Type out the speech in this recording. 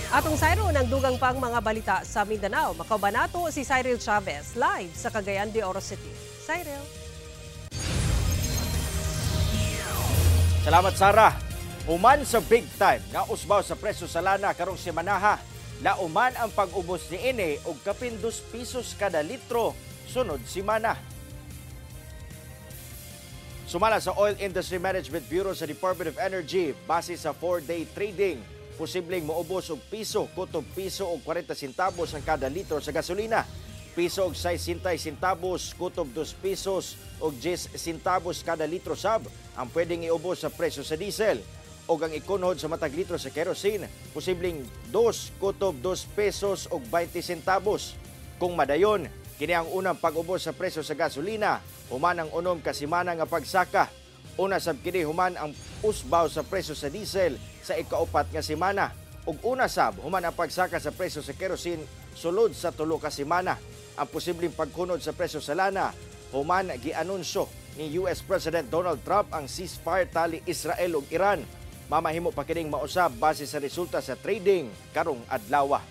Atong sayron ang dugang pang mga balita sa Mindanao. Makauban nato si Cyril Chavez live sa Cagayan de Oro City. Cyril. Salamat, Sara. Human sa big time nga usbaw sa presyo sa lana karong semanaha, lauman ang pag-ubos niini og kapin 2 pesos kada litro sunod semana. Sumala sa Oil Industry Management Bureau sa Department of Energy, base sa 4-day trading, posibleng moubos og piso, kutob piso og 40 centavos ang kada litro sa gasolina. Piso og 60 centavos, kutob 2 pesos og 10 centavos kada litro sab ang pwedeng iubos sa presyo sa diesel. Og ang ikunhod sa matag litro sa kerosene, posibleng 2 kutob 2 pesos og 20 centavos. Kung madayon, kini ang unang pag-ubos sa presyo sa gasolina, human ang 6 ka semana nga pagsaka. Una sab kini human ang usbaw sa presyo sa diesel sa ikaupat nga semana. Ug una sab human ang pagsaka sa presyo sa kerosene sulod sa 3 ka semana. Ang posibleng pagkunod sa presyo sa lana human gianunsyo ni US President Donald Trump ang ceasefire tali Israel ug Iran. Mamahimo pa kining mausab base sa resulta sa trading karong adlaw.